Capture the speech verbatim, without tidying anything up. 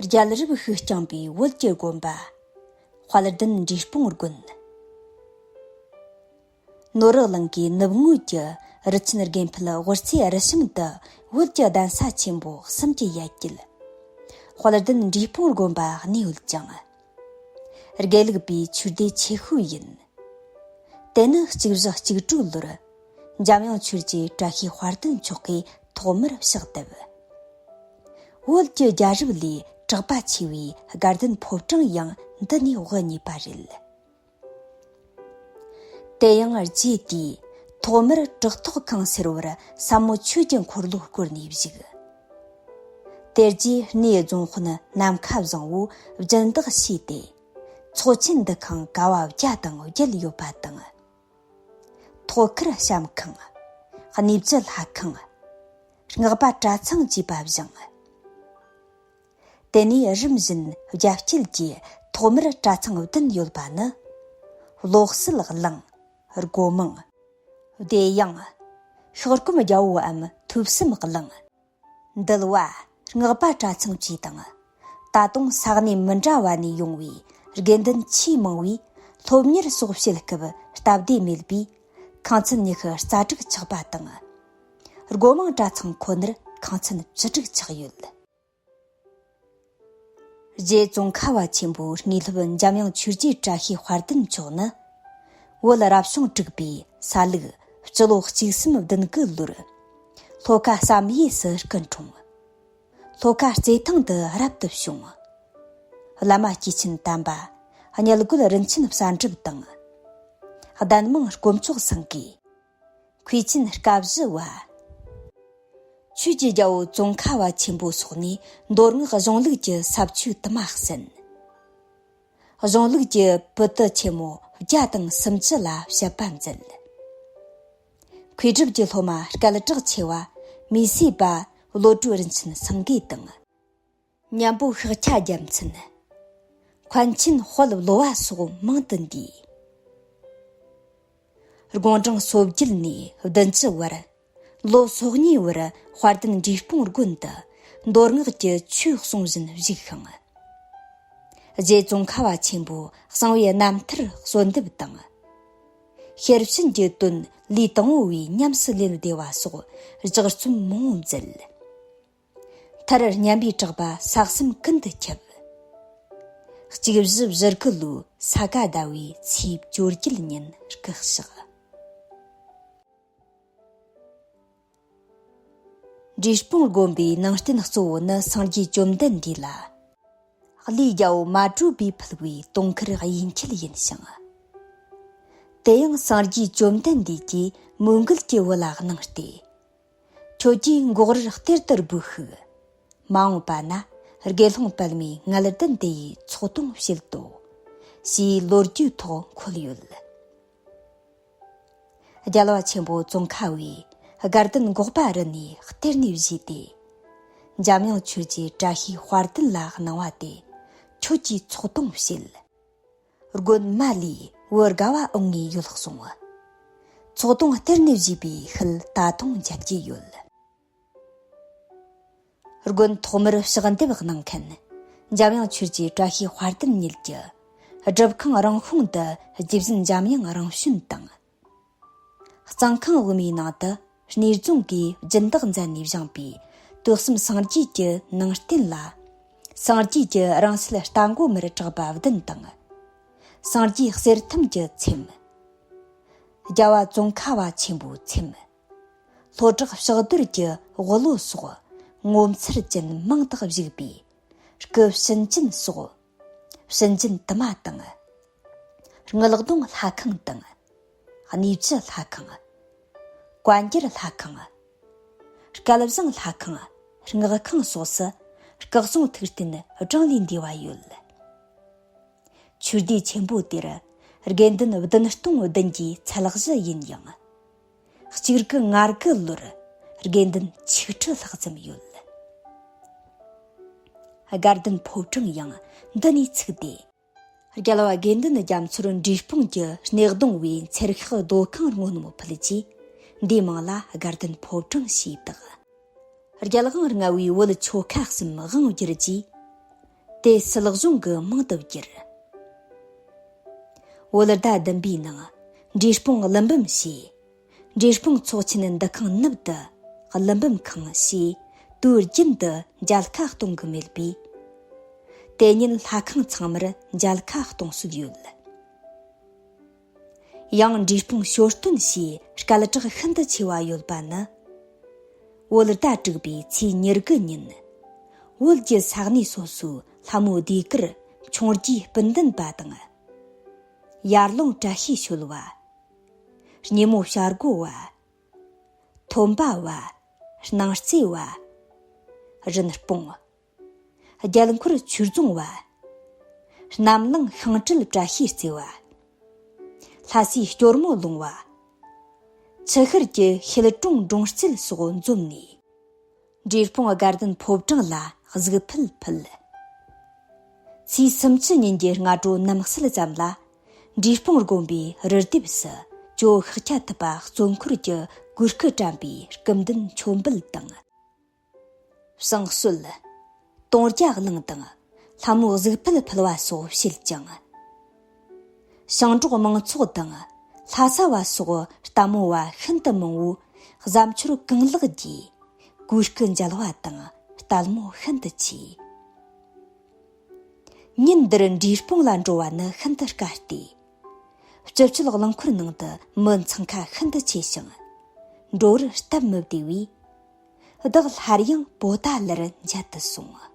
རྒྱལ་རབས་ཤིག་བསྐྱངས་པའི་བོད་ཀྱི་དགོན་པ། དཔལ་ལྡན་འབྲས་སྤུངས་དགོན། ནོར་བུ་གླིང་གི་ནུབ་ངོས་ཀྱི་རི་ཆེན་དགེ་འཕེལ་དབུ་རྩེའི་རི་གཤམ་དུ་བོད་ཀྱི་གདན་ས་ཆེན་པོ་གསུམ་གྱི་ཡ་གྱལ། དཔལ་ལྡན་འབྲས་སྤུངས་དགོན་པ་གནས་ཡོད་ཅིང་། དགེ་ལུགས་པའི་ཆོས་སྡེ་ཆེ་ཤོས་ཡིན། དེ་ནི་གཅིག་བཞི་གཅིག་དྲུག་ལོར་འཇམ་དབྱངས་ཆོས་རྗེ་བཀྲ་ཤིས་དཔལ་ལྡན་མཆོག་གིས་ཐོག་མར་ཕྱག་བཏབ། བོད་ཀྱི་རྒྱལ་རབས་ལས་གྲགས་པ་ཆེ་བའི་དགའ་ལྡན་ཕོ་བྲང་ཡང་འདི་ནས་དབུ་བརྙེས་པ་རེད། དེ་ཡང་རྗེ་དེས་ཐོག་མར་བྲག་ཐོག་ཁང་ཟེར་བར་ཟབ་མོ་ཆོས་ཀྱི་འཁོར་ལོ་བསྐོར་ནས་བཞུགས། དེ་རྗེས་གནས་རྫོང་དཔོན་ནམ་མཁའ་བཟང་བོས་སྦྱིན་བདག་བྱས་ཏེ། ཚོགས་ཆེན་འདུ་ཁང་ཀ་བ་བརྒྱ་དང་བརྒྱད་ཡོད་པ་དང་། ཐོག་ཁར་བཤམས་ཁང་། གནས་བཅུ་ལྷ་ཁང་། སྔགས་པ་གྲྭ་ཚང་བཅས་པ་བཞེངས། དེ་ནས་རིམ་བཞིན་རྒྱ་བསྐྱེད་ཀྱིས་ཐོག་མར་གྲྭ་ཚང་བདུན་ཡོད་པ་ནི། བློ་གསལ་གླིང་། སྒོ་མང་། བདེ་དབྱངས། ཤོག་སྐོམ་རྒྱལ་པོའམ་ཐོས་བསམ་གླིང་། འདུལ་བ། སྔགས་པ་གྲྭ་ཚང་བཅས་དང་། ད་དུང་ས་གནས་མི་འདྲ་བ་ནས་ཡོང་བའི་དགེ་འདུན་ཆེས་མང་བས་སློབ་གཉེར་སོགས་བྱེད་སྐབས་སྟབས་བདེ་མེད་པས་ཁང་ཚན་ཉི་ཤུ་རྩ་དྲུག་ཆགས་པ་དང་། སྒོ་མང་གྲྭ་ཚང་ཁོ་ནར་ཁང་ཚན་བཅུ་དྲུག་ཆགས་ཡོད། རྗེ་ཙོང་ཁ་པ་ཆེན་པོའི་དངོས་སློབ་འཇམ་དབྱངས་ཆོས་རྗེ་བཀྲ་ཤིས་དཔལ་ལྡན་མཆོག་ནི། བོད་རབ་བྱུང་དྲུག་པའི་ས་ལུག་སྤྱི་ལོ་གཅིག་གསུམ་བདུན་དགུ་ལོར། ལྷོ་ཁ་བསམ་ཡས་སུ་སྐུ་འཁྲུངས། ལྷོ་ཁ་རྩེ་ཐང་དུ་རབ་ཏུ་བྱུང་། བླ་མ་སྐྱེས་ཆེན་དམ་པ་མྱུར་མགོན་རིན་ཆེན་གསལ་འགྲུབ་དང་། གདན་མང་དཀོན་མཆོག་སེང་གེ། མཁས་ཆེན་སྐབས་བཞི་བ། ཆོས་ཀྱི་རྒྱལ་པོ་ཙོང་ཁ་པ་ཆེན་པོ་སོགས་ནས་མདོ་སྔགས་གཞུང་ལུགས་ཀྱི་ས་བཅད་དུ་མ་གསན། གཞུང་ལུགས་ཀྱི་པོ་ཏི་ཆེན་མོ་བརྒྱ་དང་སུམ་ཅུ་ལ་དཔྱད་པ་མཛད། མཁས་གྲུབ་ཀྱི་སློབ་མ་སྐད་གྲགས་ཆེ་བ་མི་སེར་པ་བློ་གྲོས་རིན་ཆེན་སེང་གེ་དང་། མཉན་པོ་ཤཱཀྱ་རྒྱལ་མཚན། མཁན་ཆེན་དཔལ་བློ་བ་སོགས་མང་དུ་འདུས། དགུང་གྲངས་སོ་བརྒྱད་ནས་བདུན་ཅུ་བར། ལོ་སོ་གཉིས་བར་དཔལ་ལྡན་འབྲས་སྤུངས་དགོན་དུ་མདོ་སྔགས་ཀྱི་ཆོས་གསུང་བཞིན་བཞུགས་ཤིང་། རྗེ་ཙོང་ཁ་པ་ཆེན་པོའི་གསང་བའི་རྣམ་ཐར་གསོལ་འདེབས་དང་། ཤེར་ཕྱིན་གྱི་དོན་ལུས་དང་པོ་བས་ཉམས་སུ་ལེན་བདེ་བ་སོགས་ལྗགས་རྩོམ་མང་པོ་མཛད། མཐར་སྙན་པའི་གྲགས་པ་ས་གསུམ་ཀུན་ཏུ་ཁྱབ། གཅིག་བཞི་བཞི་དགུ་ལོའི་ས་ག་ཟླ་བའི་ཚེས་བཅོ་བརྒྱད་ཉིན་སྐུ་གཤེགས། འབྲས་སྤུངས་དགོན་པའི་ནང་རྟེན་གཙོ་བོ་ནི་སངས་རྒྱས་བཅོམ་ལྡན་འདས་ལ། ཀླུའི་རྒྱལ་པོ་མ་གྲུ་པས་ཕུལ་བའི་དུང་དཀར་གཡས་འཁྱིལ་ཡིན་ཞིང་། དེ་ཡང་སངས་རྒྱས་བཅོམ་ལྡན་འདས་ཀྱིས་མོས་གུས་ཀྱི་བུ་ལ་གནང་སྟེ། ཁྱོད་ཀྱིས་འགོག་རིར་གཏེར་དུ་སྦས་ཤིག། མ་འོངས་པ་ན་དགེ་སློང་པདྨས་ངལ་ལྡན་དེ་ཡི་ཚོགས་དུང་བྱེད་དོ། ཞེས་ལོ་རྒྱུས་ཐོག་འཁོད་ཡོད། རྒྱལ་བ་ཆེན་པོ་ཙོང་ཁ་པས་དགའ་ལྡན་འགོག་པ་རི་ནས་གཏེར་ནས་བཞེས་ཏེ། འཇམ་དབྱངས་ཆོས་རྗེ་བཀྲ་ཤིས་དཔལ་ལྡན་ལ་གནང་བ་དེ་ཁྱོད་ཀྱིས་ཚོགས་དུང་བྱེད། དགོན་མ་ལས་བུ་དགའ་བ་འོང་ངེས་ཡོད་གསུངས། ཚོགས་དུང་གཏེར་ནས་བཞེས་པའི་ཤུལ་ད་དུང་མཇལ་རྒྱུ་ཡོད། དགོན་ཐོག་མར་ཕྱག་འདེབས་གནང་མཁན་འཇམ་དབྱངས་ཆོས་རྗེ་བཀྲ་ཤིས་དཔལ་ལྡན་ཉིད་ཀྱི་སྒྲུབ་ཁང་རང་ཤོང་དུ་རྗེ་བཙུན་འཇམ་དབྱངས་རང་བྱོན་དང་། གཙང་ཁང་དབུ་མའི་ནང་དུ་གནས་རྫོང་གིས་སྦྱིན་བདག་མཛད་ནས་བཞེངས་པའི་དུས་གསུམ་སངས་རྒྱས་ཀྱི་ནང་རྟེན་ལ། སངས་རྒྱས་ཀྱི་རིང་བསྲེལ་རྟ་མགོ་མར་གྲགས་པ་བདུན་དང་། སངས་རྒྱས་གསེར་ཐུམ་གྱི་ཚེམས། རྒྱལ་བ་ཙོང་ཁ་པ་ཆེན་པོའི་ཚེམས། ལྷོ་བྲག་ཕྱག་རྡོར་གྱི་དབུ་ལོ་སོགས་ངོ་མཚར་ཅན་མང་དག་བཞུགས་པའི་སྐུ་ཕྱི་འབྱིན་སོགས། ཕྱི་འབྱིན་དུ་མ་དང་། དངུལ་གདུང་ལྷ་ཁང་དང་། གནས་བཅུ་ལྷ་ཁང་། བཀའ་འགྱུར་ལྷ་ཁང་། སྐལ་བཟང་ལྷ་ཁང་། སྔགས་ཁང་སོགས་སུ་སྐུ་གསུང་ཐུགས་རྟེན་བགྲང་ལས་འདས་པ་ཡོད། ཆོས་སྡེ་ཆེན་པོ་དེར་དགེ་འདུན་བདུན་སྟོང་བདུན་གྱི་ཚད་གཞི་ཡིན་ཡང་། གཅིག་དགུ་ང་དགུ་ལོར་དགེ་འདུན་ཆིག་ཁྲི་ལྷག་ཙམ་ཡོད། དགའ་ལྡན་ཕོ་བྲང་ཡང་འདི་ནས་ཚུགས་ཏེ། རྒྱལ་བ་དགེ་འདུན་རྒྱ་མཚོར་འབྲས་སྤུངས་ཀྱི་སྣེ་གདོང་བའི་མཚེར་ཤག་རྡོ་ཁང་སྔོན་མོ་ཕུལ་རྗེས། འདིའི་མིང་ལ་དགའ་ལྡན་ཕོ་བྲང་ཞེས་བཏགས། རྒྱལ་དབང་ལྔ་པའི་བོད་ཆོལ་ཁ་གསུམ་དབང་བསྒྱུར་རྗེས། དེ་སྲིད་ལག་གཞུང་གི་མིང་དུ་བསྒྱུར། བོད་ཟླ་བདུན་པའི་ནང་འབྲས་སྤུངས་ཀླུ་འབུམ་ཞེས། འབྲས་སྤུངས་ཚོགས་ཆེན་འདུ་ཁང་ནུབ་ཏུ་ཀླུ་འབུམ་ཁང་ཞེས་དུས་རྒྱུན་དུ་མཇལ་ཁ་གཏོང་གི་མེད་པས། དེ་ཉིད་ལྷ་ཁང་ཚང་མར་མཇལ་ཁ་གཏོང་སྲོལ་ཡོད། ཡང་འབྲས་སྤུངས་ཞོ་སྟོན་ཞེས་སྐད་གྲགས་ཤིན་ཏུ་ཆེ་བ་ཡོད་པ་ནི། བོད་ཟླ་དྲུག་པའི་ཚེས་ཉེར་དགུ་ཉིན། བོད་ཀྱི་ས་གནས་སོ་སོའི་ལྷ་མོའི་ཟློས་གར་ཆུང་རྒྱས་སྤུན་ལྡན་པ་དང་། ཡར་ཀླུང་བཀྲ་ཤིས་ཞོལ་བ། སྙེ་མོ་བྱ་རྒོད་བ། ཐོན་པ་བ། སྣང་རྩེ་བ། རིན་སྤུངས། རྒྱལ་འཁོར་ཆོས་རྫོང་བ། གནམ་ལངས་ཤིང་བྲལ་བཀྲ་ཤིས་རྩེ་བ། ལྷ་སའི་སྐྱོར་མོ་ལུང་བ། ཆུ་ཤུར་གྱི་ཤེལ་གྲོང་འབྲོང་རྩེ་སོགས་འཛོམས་ནས། འབྲས་སྤུངས་དགའ་ལྡན་ཕོ་བྲང་ལ་གཟིགས་ཕུད་ཕུལ། ཚེས་སུམ་ཅུ་ཉིན་གྱི་སྔ་དྲོ་ནམ་གསལ་ཙམ་ལ། འབྲས་སྤུངས་དགོན་པའི་རི་ལྡེབས་སུ་ཇོ་ཤཱཀྱ་ཐུབ་པ་གཙོ་འཁོར་གྱི་གོས་སྐུ་བཀྲམ་པའི་སྐུ་མདུན་མཆོད་འབུལ་དང་། བསང་གསོལ། དུང་རྒྱ་གླིང་དང་ལྷ་མོའི་གཟིགས་ཕུད་ཕུལ་བ་སོགས་བྱེད་ཅིང་། ཞིང་འབྲོག་མང་ཚོགས་དང་ལྷ་ས་བ་སོགས་ལྟད་མོ་བ་ཤིན་ཏུ་མང་བོས་གཟའ་མཆོར་གང་ལེགས་རྒྱས། གོས་སྐུ་མཇལ་བ་དང་ལྟད་མོ་ཤིན་ཏུ་ཆེ། ཉིན་འདིར་འབྲས་སྤུངས་ལ་འགྲོ་བ་ནི་ཤིན་ཏུ་དཀའ་སྟེ། སྤྱི་སྤྱོད་རླངས་འཁོར་ནང་དུ་མི་འཚང་ཁ་ཤིན་ཏུ་ཆེ་ཞིང་། འགྲོ་བར་སྟབས་མི་བདེ་བས། བདག་སླར་ཡང་པོ་ཏཱ་ལར་མཇལ་དུ་སོང་།